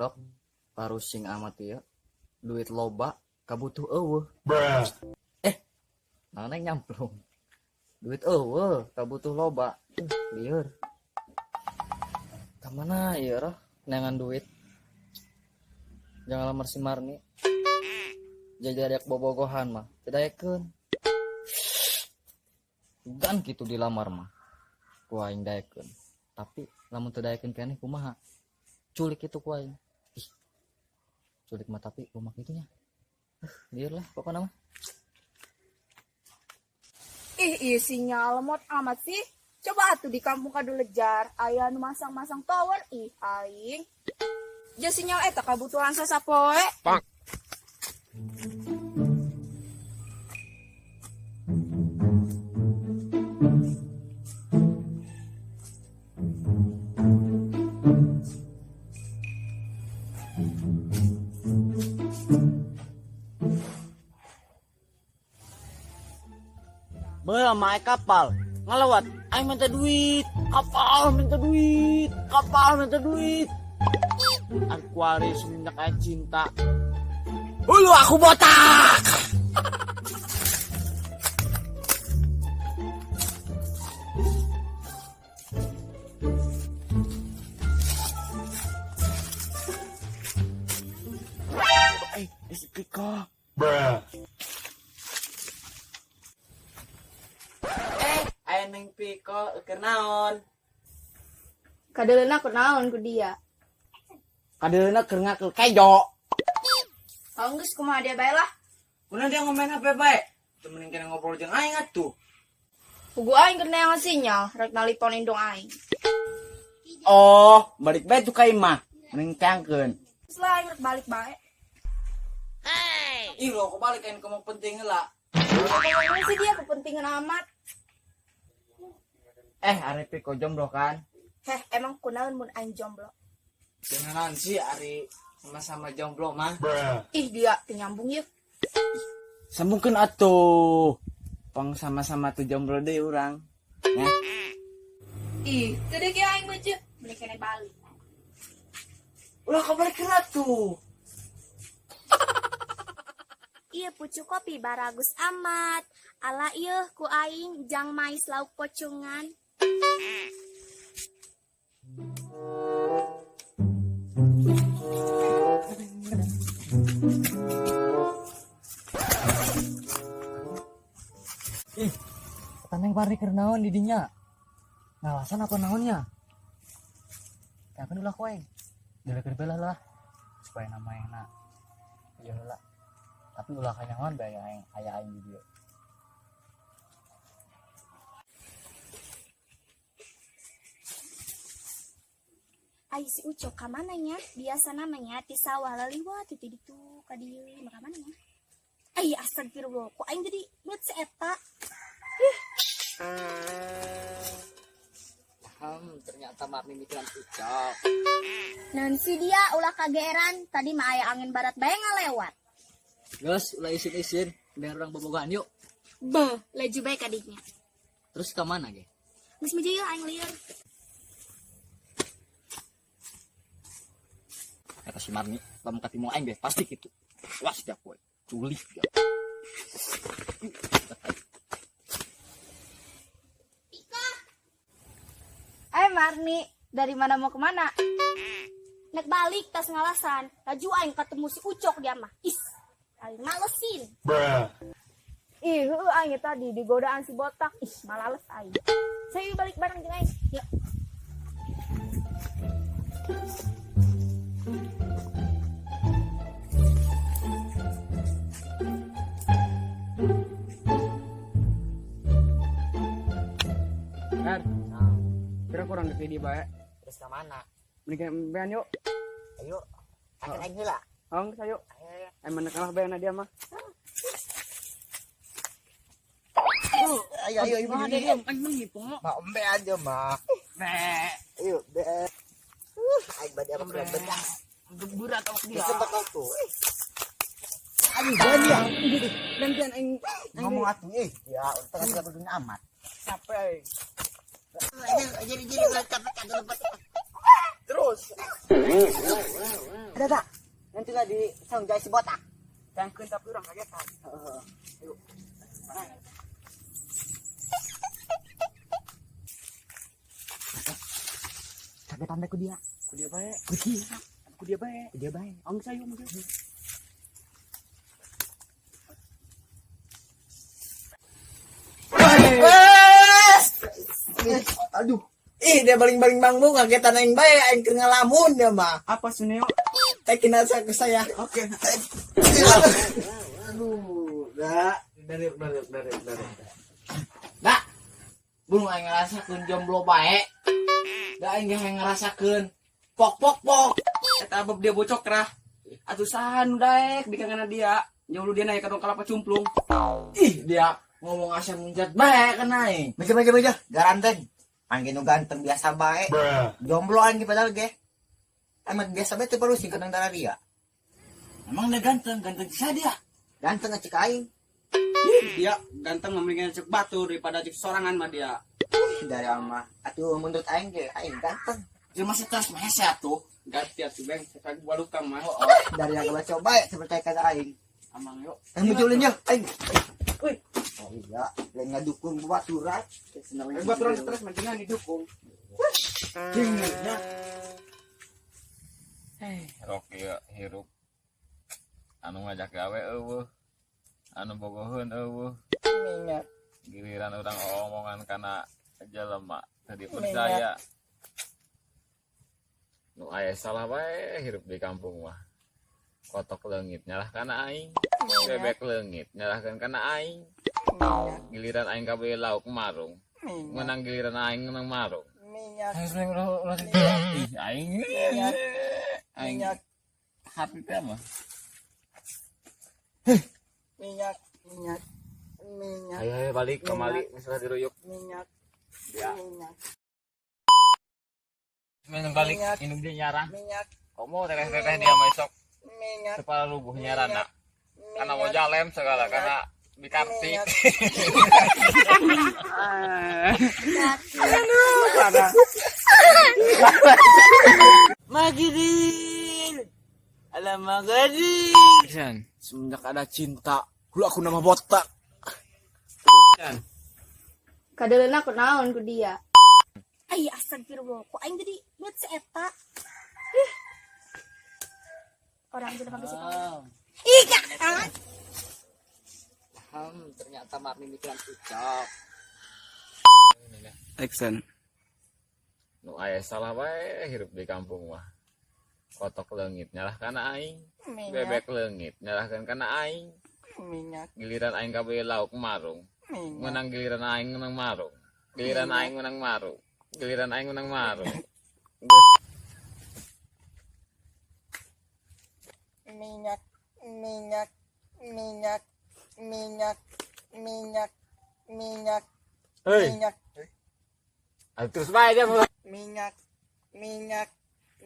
Ucok parusing amat ya. Duit loba kabutuh eueuh. Naon yang nyamplung. Duit eueuh kabutuh loba. Lieur. Ka mana ieu roh neangan duit. Jangan lamar si Marni. Jajariak bobogohan mah teu daekeun. Gan kitu dilamar mah. Ku aing daekeun. Tapi lamun teu daekeun keneh kumaha? Culik itu ku aing. Ih. Culik mah tapi kumaha kitu nya. Lieur lah pokona mah. Ih, ih sinyal lemot amat sih. Coba atuh di kampung Kadulejar aya nu masang-masang tower ih aing. Ja sinyal eta kabutuhan sasapoe. Pak. Beuh, mae kapal ngalewat aing minta duit, kapal minta duit, kapal minta duit. Akuari semenjak aing cinta. Hulu aku botak. Piko. Bruh. Aya Neng Piko keur naon? Kadeuleuna keur naon ku dia? Kadeuleuna keur ngakel kejo. Kalau geus kumaha dia bae lah. Kunaon dia ngomain HP bae? Teu mending kena ngobrol jeung aing atuh. Pugu aing keur neangan sinyal, rek nalipon indung aing. Oh, balik bae tuh ka imah. Mending teangkeun. Geus lah aing rek balik bae. Hey. Ih, lo aku balik aing kamu penting heula. Ngomongin sih dia kepentingan amat. Ari Piko jomblo kan? Heh, emang kunaon mun aing jomblo? Kunaon sih ari sama-sama jomblo mah. Bruh. Ih, dia teu nyambung yeuh. Sambungkeun atuh. Pang sama-sama tuh jomblo deui urang. Nah. Ih, teu deui aing beuceu, mending kene balik. Ulah kabalikeun atuh. Ieu pucuk kopi baragus amat. Ala ieu ku aing jang mais lauk pocungan. Ih, taneng pari keur naon di dinya? Ngalasan apa naonnya? Kapan ulah ku aing? Delekeun bae lah supaya nama enak. Ieu heula. Tapi ulah kanyahoan bae aing aya aing di dieu. Ai si Ucok ka mana nya? Biasa namanya ti sawah laliwat ti ditu ka dieu mah ka mana nya? Ai astagfirullah, ku aing jadi inget si eta. Ih. Ternyata Marni mikiran Ucok. Naon si dia ulah kageeran, tadi mah aya angin barat bae ngalewat. Geus, ulah isin-isin, biar urang bobogohan yuk. Beuh, laju bae ka dinya. Terus ka mana ge? Geus meja yeuh aing lieur. Kata si Marni, lamun katimu aing ge pasti kitu. Was dia poe, culik dia. Pika. Marni, dari mana mau kemana? Nek balik tas ngalasan, laju aing ketemu si Ucok dia mah. Is, aing malesin. Bruh. Ih, heueuh aing tadi digodaan si botak. Ih, malales aing. Saya balik bareng jeung aing. Yuk. Her, kira kurang gede di bae. Terus ke mana? Mending bean yuk. Ayo, akhir aing heula. Hong, ayo. Ayo, ayo. Mana kalah bean dia mah. Ayo, ayo, ayo, Mah, ayo, dia aing mah ngitung. Mah, embe aja mah. Be. Ayo, be. Aing bade apa kurang bedas. Berat awak dia. Disempat tuh. Aduh, jangan ya. Gantian aing ngomong atuh eh. Ya, tengah tiga dunia amat. Capek aing. Jadi jadi capek kagak lupa. Terus. Ada tak? Nanti lah di saung jaya si botak. Tangkeun tapi urang kagetan. Heeh. Ayo. Kagetan ku dia. Ku dia bae. Ku dia. Ku dia bae. Ku dia bae. Ang sayo mo. Aduh. Ih, dia baling-baling bangbu kagetan aing bae, aing keur ngalamun dia mah. Apa Suneo? Teh kinasa ke saya. Oke. Aduh, dah. Dari. Dah. Burung aing ngarasakeun jomblo bae. Da aing ge ngarasakeun. Pok pok pok. Eta bab dia bocok rah. Atuh saha nu daek dikangana dia. Jauh dia naik ka tong kalapa cumplung. Ih, dia ngomong asa munjat bae kan aing. Meja. Garanteng. Aing nu ganteng biasa bae. Jomblo aing padahal ge. Emang biasa bae teu perlu sing kenang darah dia. Emang dia ganteng, ganteng sih dia. Ganteng cek aing. Dia ganteng mendingan cek batu daripada cek sorangan mah dia. Dari ama. Atuh menurut aing ge aing ganteng. Jelema stres mah hese atuh. Ganti atuh beng, sekali balukang mah. Dari yang gua coba ya seperti kata aing. Amang yuk. Munculin ya aing. Wih. Oh iya, lain ngadukung baturan. Baturan stres mah jangan didukung. Tingnya. Rok ieu hirup. Anu ngajak gawe eueuh. Anu bogoheun eueuh. Giliran urang omongan kana jelema teu dipercaya. Nu aya salah bae hirup di kampung mah. Kotok leungit nyalah kana aing. Bebek leungit nyalahkeun kana aing. Giliran aing kabeh lauk marung. Menang giliran aing menang marung. Ih, aing. Aing happy teh mah. Minyak. Ayo balik kembali misalnya diruyuk. Minyak. Ya. Minyak. Minum balik indung dia nyarang. Minyak. Komo teteh-teteh dia besok. Minyak. Kepala rubuh nyarana. Karena wajah lem segala karena dikartik. Magidin. Alam magadin. Semenjak ada cinta, hulu aku nama botak. Kadeleuna kunaon ku dia. Ai astagfirullah, ku aing jadi inget si eta. Ih. Orang jelema geus tahu. Ih, ka. Ternyata Marni mikiran Ucok. Action. Nu aya salah bae hirup di kampung mah. Kotok leungit nyalah kana aing. Bebek leungit nyalahkeun kana aing. Minyak. Giliran aing kabeh lauk marung. Menang giliran aing menang marung. Giliran aing menang marung. Giliran aing menang marung. Minyak. Minyak. Minyak. Minyak. Minyak. Minyak. Hei. Minyak. Terus bae dia mulai. Minyak. Minyak.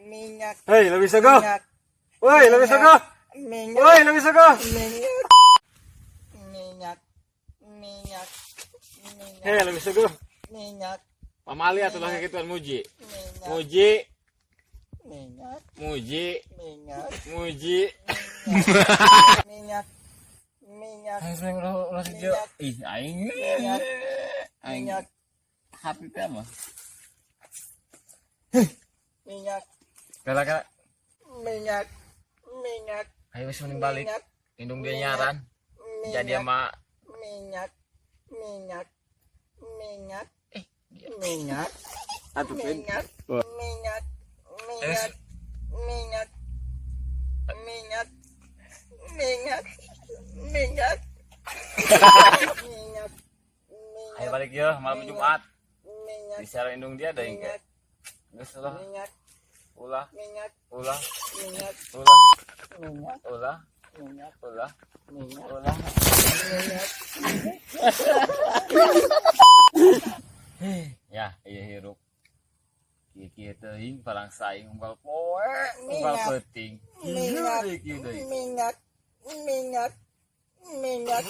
Minyak. Hei, lebih sego. Minyak. Woi, lebih sego. Minyak. Woi, lebih sego. Minyak. Minyak. Minyak. Minyak. Hei, lebih sego. Minyak. Pamali atuh lah kegituan muji. Minyak. Muji, Minyak. muji, Minyak. muji. Minyak. Minyak. Ih, aing. Minyak. Aing Minyak. happy teh mah. Minyak. Kala-kala Minyak. Minyak. ayo wis mending balik. Minyak. Indung dia nyaran. Jadi sama Minyak. Minyak. Minyak. Minyak. Atuh Ben. Minyak. Minyak. Minyak. Minyak. Minyak. Minyak. Minyak. Minyak. Ayo balik ya malam Jumat. Minyak. Di siaran indung dia ada yang kayak. Geus lah. Minyak. Ulah, Minyak. ulah, Minyak. ulah, Minyak. ulah, Minyak. ulah, Minyak. ulah. Minyak. Ya, iya hirup. Kieu-kieu teuing parang saing unggal poe, unggal Minyak. peuting. Minyak. Kieu deui. Minyak. Minyak. Minyak.